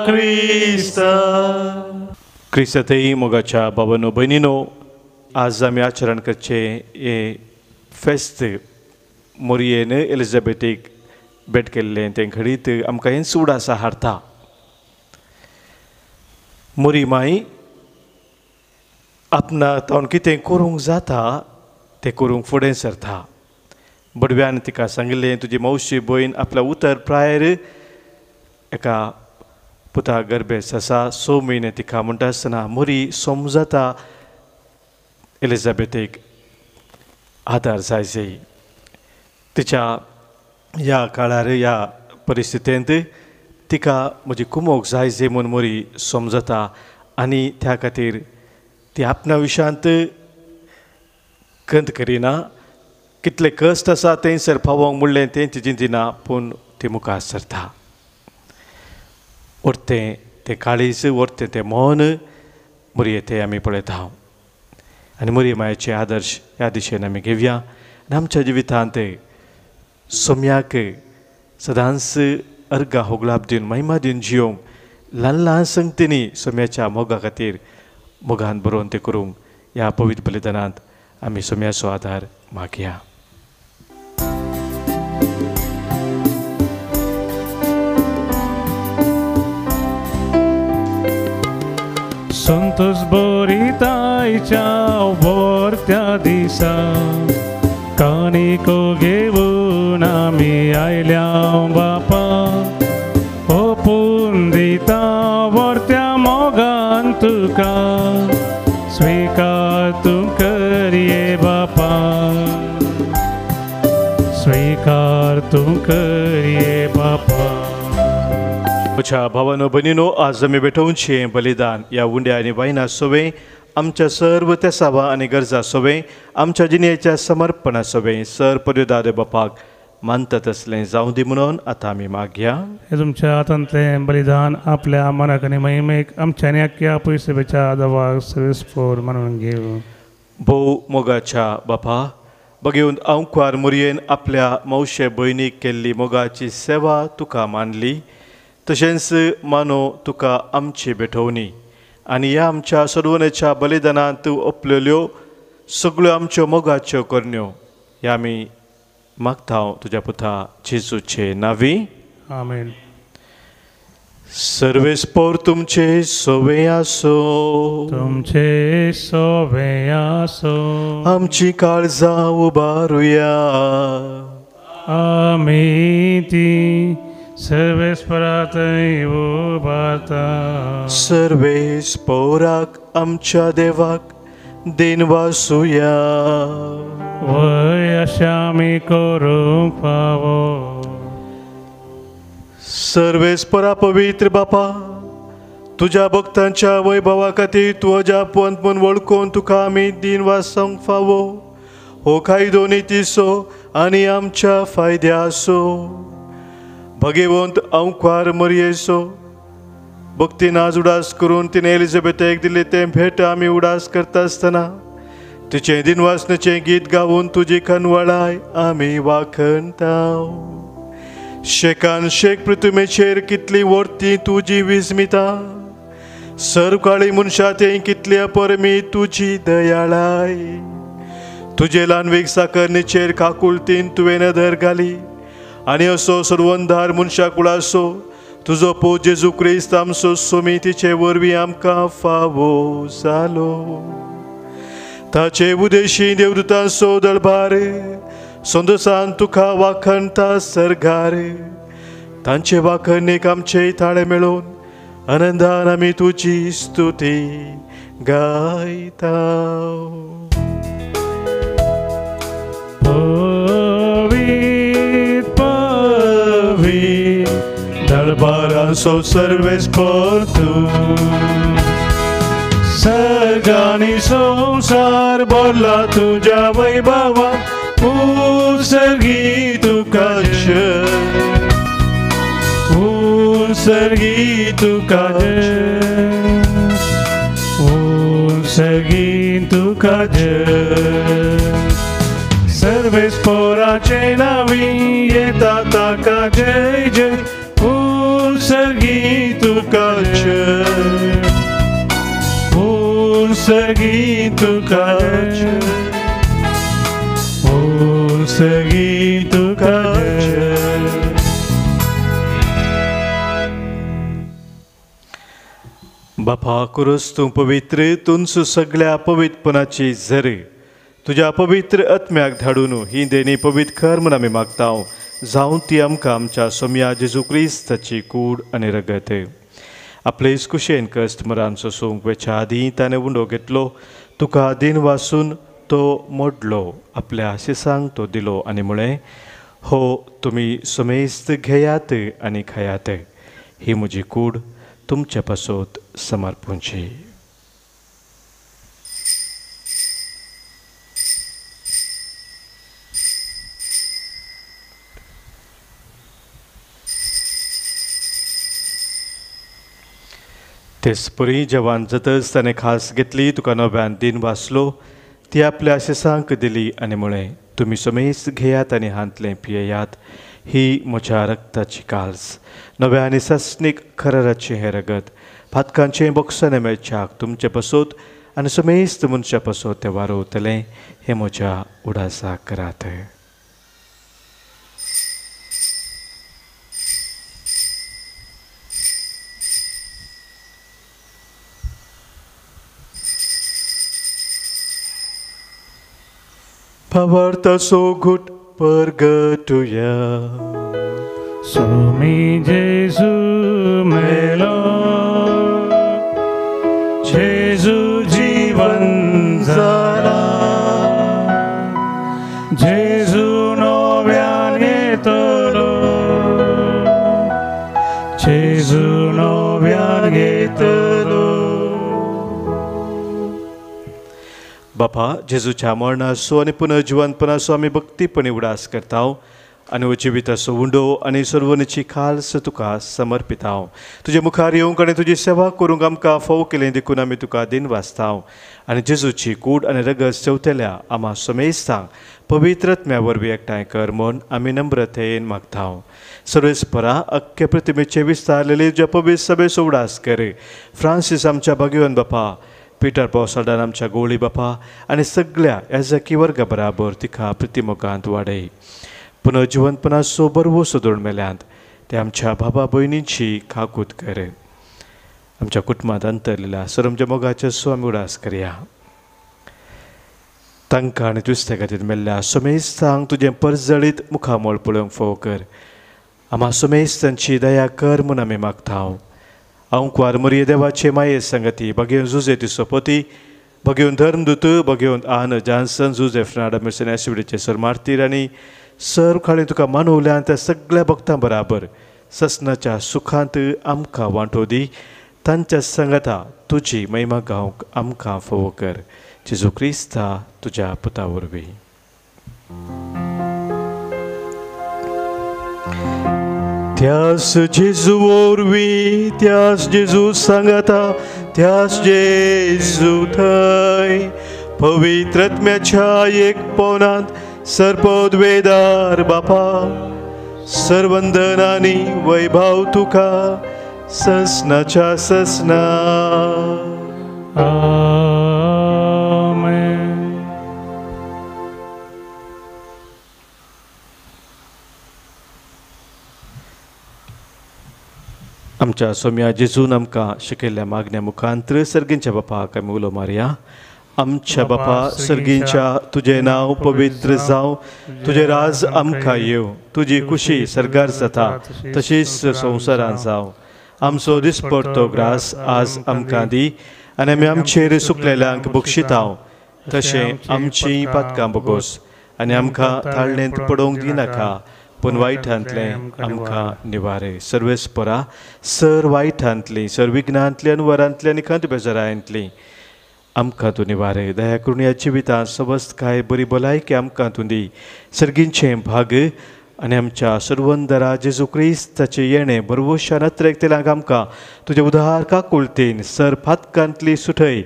क्रिस्ता. क्रिस्तांतय मोगाच्या बाबानो भयणीनो, आज आमी आचरण करचें हें फेस्त मोरयेन एलिझाबेथीक भेट केल्लें तें घडीत आमकां हें उडास हाडटा. मोरी माई आपणा तावन कितें करूंक जाता तें करूंक फुडें सरता. बडव्यान तिका सांगिल्लें तुजी मावशी भयण आपल्या उतर प्रायर एका पुता गर्भेस आसा 6 म्हयने तिका म्हणटा आसतना मोरी समजता एलिझाबेथीक आदार जाय जाय. तिच्या ह्या काळार ह्या परिस्थितींत तिका म्हजी कुमोक जाय जाय म्हूण मोरी समजता आनी त्या खातीर ती आपणा विशयांत खंत करिना. कितले कश्ट आसा थंयसर पावोंक म्हणलें तें ती चिंतिना, पूण ती मुखार सरता. वरतें तें काळीज, वरतें तें मन मोरये तें आमी पळयता आनी मोरये मायेचे आदर्श ह्या दिशेन आमी घेवया आनी आमच्या जिवितांत सोम्याक सदांच अर्घा होगलाप दिवन महिमा दिवन जियोंक ल्हान ल्हान संगतींनी सोम्याच्या मोगा खातीर मोगान बरोवन तें करूंक ह्या पवित्र बलिदानांत आमी सोम्याचो आदार मागया. संतोष बोरितायच्या वर्त्या दिसा काणिको घेवन आमी आयल्या बापा, ओपून दिता वर्त्या मोगान तुका स्वीकार तूं करये बापा, स्वीकार तूं करये बापा. म्हज्या भावानो भयणीनो, आज आमी भेटोवचें बलिदान ह्या उंड्या आनी वायना सोवें आमच्या सर्व तेसावा आनी गरजा सोवें आमच्या जिणेच्या समर्पणा सोवें सर पर्युदादे बापाक मानता तसलें जावं दी म्हणून आतां आमी मागया. हे तुमच्या हातांतलें बलिदान आपल्या मनाक आनी महिमेक आमच्या आनी आख्या पयसुपेच्या दवाक सर्वेस्पोर मानून घेवं. भोव मोगाच्या बापा, बघेवन अंकवार मोरयेन आपल्या मावशे भयणीक केल्ली मोगाची सेवा तुका मानली, तशेंच मानो तुका आमची भेटवणी आनी ह्या आमच्या सोडवणेच्या बलिदानांत तूं ओपलेल्यो सगळ्यो आमच्यो मोगाच्यो करण्यो ह्या आमी मागता तुज्या पुता जेजूचे नांवी. आमेन. सर्वेस्पोर तुमचे सोवे आसो, तुमचे सोवे आसो. आमची काळजां उबारुया, आमी ती सर्वेस्परातय उबारता. सर्वेस्पोराक आमच्या देवाक देनवासुया, वय अशें आमी करूंक फावो. सर्वेस्परा पवित्र बापा, तुज्या भक्तांच्या वैभवा खातीर तूं अजापवंत म्हूण वळखून तुका आमी दिनवासूंक फावो. हो कायदो नितीचो आनी आमच्या फायद्याचो. भगेवंत अंकवार मरयेचो भक्तीन आज उडास करून तिणें एलिझाबेथेक दिल्लें तें भेट आमी उडास करता आसतना तिचें दिनवासनेचें गीत गावन तुजी खनवळाय आमी वाखणता. शेकान शेक पृथ्वीचेर कितली वर्ती तुजी विस्मिता, सर्वकाळी मनशा तें कितली अपरमी तुजी दयाळाय. तुजे ल्हानवीक साकरणीचेर काकुळतीन तुवें नदर घाली आनी असो सर्वंधार मनशा कुळाचो तुजो पूत जेजू क्रिस्त आमचो सोमी तिचे वरवीं आमकां फावो जालो. ताचे उदेशी देवदूतांचो दळभार संतोसान तुका वाखणता सर्गार, तांचे वाखणीक आमचे ताळे मेळोवन आनंदान आमी तुजी स्तुती गायता. पवीत पवीत दरबारा सर्गांचो सर्वेस्पर तूं सर्गांनी संवसार भरला तुज्या वैभवान उत्सर्गी तुका जय उत्सर्गी तुका जय उत्सर्गी तुका जय सर्वेस्पराचे नांवी येता ताका जय जय उत्सर्गी तुका जय उत्सर्गी तुका जय उत्सर्गी तुका जय। बापा कुरूस तूं पवित्र तुंच सगळ्या पवित्रपणाची झरे तुज्या पवित्र आत्म्याक धाडून ही देणी पवित्र कर म्हूण आमी मागता जावं ती आमकां आमच्या सोम्या जेजू क्रिस्ताची कूड आनी रगत। आपले कुशेन कश्ट मरान सोसूंक वेच्या आदीं ताणें उंडो घेतलो तुका दिन वासून तो मोडलो आपल्या शिसांक तो दिलो आनी म्हळें हो तुमी समेस्त घेयात आनी खायात ही म्हजी कूड तुमचे पासत समर्पूंची। तेचपरी जवान जातच ताणें खास घेतली तुका नव्यान दिन वाचलो ती आपल्या शिसांक दिली आनी म्हळें तुमी समेस्त घेयात आनी हांतलें पियेयात ही म्हज्या रक्ताची काल्स नव्या आनी सासणीक खराराचें हें रगत पातकांचें बोगसणें मेळच्याक तुमचे पासत आनी समेस्त मनशा पासत तें वारोवतलें हें म्हज्या उडासाक करात। भावार्थाचो घुट परगटुया स्वामी जेजू मेलो जेजू जीवन जाला जेजू नव्यान येतलो जेजू नव्यान येतलो। बापा जेजूच्या मरणाचो आनी पुनर्जिवनपणाचो आमी भक्तीपणी उडास करता आनी जिविताचो उंडो आनी सर्वनीची खालस तुका समर्पिता। तुजे मुखार येवंक आनी तुजी सेवा करूंक आमकां फोव केलें देखून आमी तुका दिन वाचता आनी जेजूची कूड आनी रगत सेवतल्या आमा समेस्तांक पवित्र आत्म्या वरवीं एकठांय कर म्हूण आमी नम्रतेन मागता। सर्वेस्परा अख्खे प्रतिमेचे विस्तारलेले तुज्या पवित्र सभेचो उडास कर। फ्रांसीस आमच्या भाग्यवान बापा पिटर पावसाडान आमच्या गोळी बापा आनी सगळ्या याजकी वर्गा बराबर तिका प्रतिमोगांत वाडय। पुनर्जिवनपणाचो बरवो सोदून मेल्यांत ते आमच्या बाबा भयणींची काकूत कर। आमच्या कुटुंबांत अंतरलेल्या सर आमच्या मोगाचे सो आमी उडास करया। तांकां आनी दुसऱ्या खातीर मेल्ल्या समेस्तांक तुजें परजळीत मुखामळ पळोवंक फोव कर। आमा समेस्तांची दया कर म्हूण आमी मागता। अंकवार मरिये देवाचे माये संगती भगेवन जुजे तिसोपती भगेवन धर्मदूत भगेवन आन जानसन जुजे फ्नाडा मिर्सन एसिडीचे सर मार्तीर आनी सर खाळी तुका मानवल्यान त्या सगळ्या भक्तां बराबर ससनाच्या सुखांत आमकां वांटो दी। तांच्या संगता तुजी महिमा गावंक आमकां फोव कर। जेजू क्रिस्ता तुज्या पुता वरवीं। त्यास जेजू वरवीं त्यास जेजू सांगता त्यास जेजू थंय पवित्र आत्म्याच्या एकपणांत सर्पद्वेदार बापा सर्वंदनानी वैभव तुका ससनाच्या ससना। आमेन। आमच्या सोम्या जेजून आमकां शिकयल्ल्या मागण्या मुखांत्र सर्गींच्या बापाक आमी उलो मारया। आमच्या बापा सर्गींच्या तुजें नांव पवित्र जावं, तुजें राज आमकां येवं, तुजी खुशी सर्गार जाता तशीच संवसारांत जावं। आमचो दिसपडतो ग्रास आज आमकां दी आनी आमी आमचेर सुकलेल्यांक बक्षितांव तशें आमचीं पातकां बोगोस आनी आमकां ताळणेंत पडोवंक दिनाका पूण वायटांतलें आमकां निवारे. सर्वेस्परा सर वायटांतली, सर विघ्नांतली, अनवरांतली आनी खंत बेजारांतली आमकां तूं निवारे. दया करून ह्या जिवितांत सवस्तकाय, बरी भलायकी आमकां तूं दी. सर्गींचें भाग आनी आमच्या सर्वंदरा जेजू क्रिस्ताचें येणें भरवशान अत्रेकतेल्यांक आमकां तुजें उदार काकुळतेन सर फातकांतली सुठय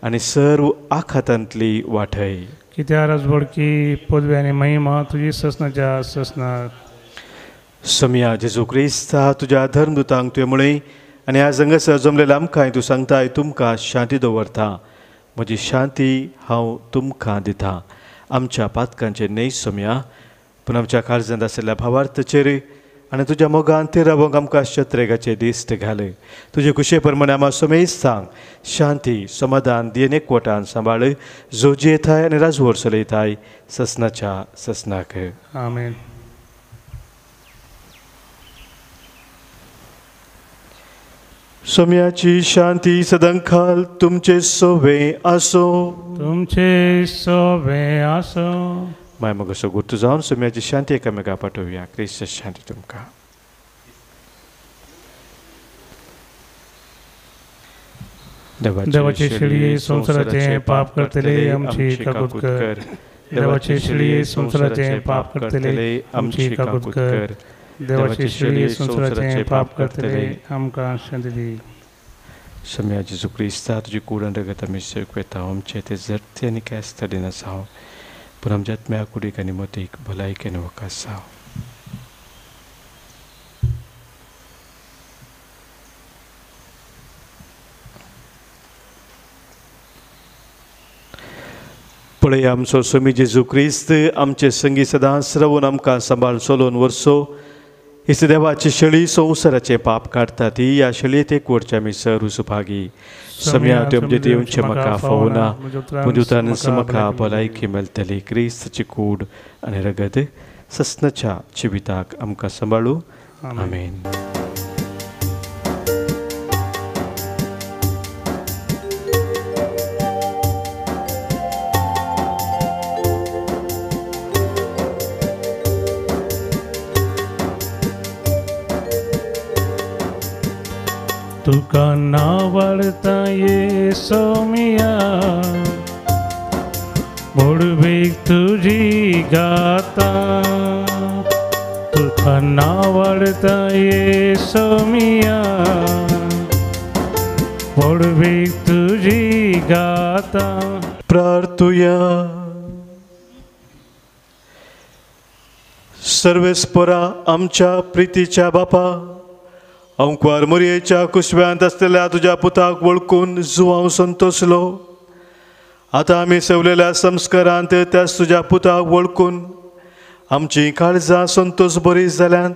आनी सर्व आखातांतली वाठय. कित्या राजबडकी पदवी आनी महिमा तुजी ससनाच्या ससना. समया जेजू क्रिस्ता तुज्या धर्मदूतांक तुवें म्हळें आनी ह्या हांगासर जमलेल्या आमकांय तूं सांगताय, तुमकां शांती दवरता, म्हजी शांती हांव तुमकां दिता. आमच्या पातकांचेर न्हय समया, पूण आमच्या काळजांत आशिल्ल्या भावार्थाचेर आनी तुज्या मोगान ते रावंक आमकां शत्रेगाचे दिश्ट घाले. तुजे खुशे प्रमाणे आमा समेज सांग शांती समाधान दियन एकवटान सांबाळ, जो जियेताय आनी राजवट चलयताय ससनाच्या ससनाक. आमेन. सोम्याची शांती सदांकाल तुमचे सोवे आसो. तुमचे सोवे आसो. माय मग असो गुर्तू जावन सोम्याची शांती एकामेका पाठोवया. क्रिस्त शांती तुमकां. देवाचे शेळये संवसाराचें पाप करतले आमची काकूत कर. देवाचे शेळये संवसाराचें पाप करतले आमची काकूत कर. देवाचे शेळये संवसाराचें पाप करतले आमकां शांती दी. सोम्या जेजू क्रिस्ता तुजी कूड आनी रगत आमी सेवक आमचें तें जरते आनी केस्त दिनासांव, पूण आमच्या आत्म्या कुडीक आनी मतीक भलायकेन वकासांव. पळय आमचो स्वामी जेजू क्रिस्त आमचे संगी सदांच रावून आमकां सांबाळ चलोवन वर्सो. His देवाची शेळी संवसाराचें पाप काडटा ती ह्या शेळयेत एक वरचे आमी सर सुभागी. सम्या तुमचे दिवचें म्हाका फावना, पूण उतरान म्हाका भलायकी मेळटली. क्रिस्ताची कूड आनी रगत ससनाच्या जिविताक आमकां सांबाळू. आमेन. तुका नावडता ये सोमिया, बोडबेग तुझी गाता. तुका नावडता ये सोमिया, बोडबेग तुझी गाता. प्रार्थुया. सर्वेस्परा आमच्या प्रितीच्या बापा, अंकवार मोरयेच्या कुसव्यांत आसलेल्या तुज्या पुताक वळखून जुवांव संतोसलो. आतां आमी सेवलेल्या संस्कारांत त्याच तुज्या पुताक वळखून आमची काळजां संतोस बरी जाल्यांत.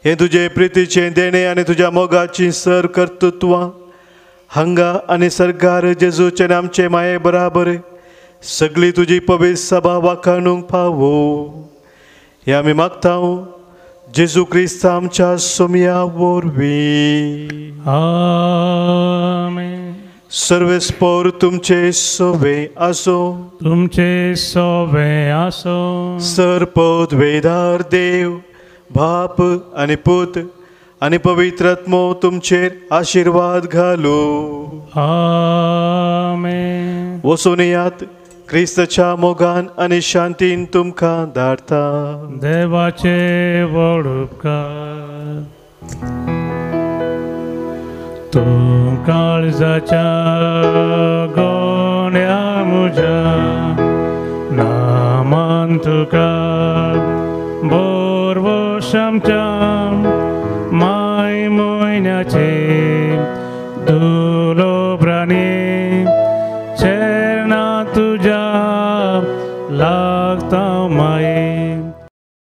हें तुजे प्रितीचें देणें आनी तुज्या मोगाची सर कर्तृत्वां हांगा आनी सरकार जेजूचे आनी आमचे माये बराबर सगळी तुजी पवित्र सभा वाखाणूंक पावो. हें आमी मागता जेजू क्रिस्त आमच्या सोम्या वरवीं. आमेन. सर्वेस्पोर तुमचे सोवे आसो. तुमचे सोवे आसो. सर पदवेदार देव बाप आनी पूत आनी पवित्र आत्मो तुमचेर आशिर्वाद घालू. आमेन. वचून येयात, क्रिस्ताच्या मोगान आनी शांतीन तुमकां धाडटा. देवाचे व्हड उपकार. तूं काळजाच्या गोण्या म्हज्या नामान तुका बोरवश आमच्या माय म्हयन्याचे दुलोब्रांनी चेरना तुज्या लागता माये.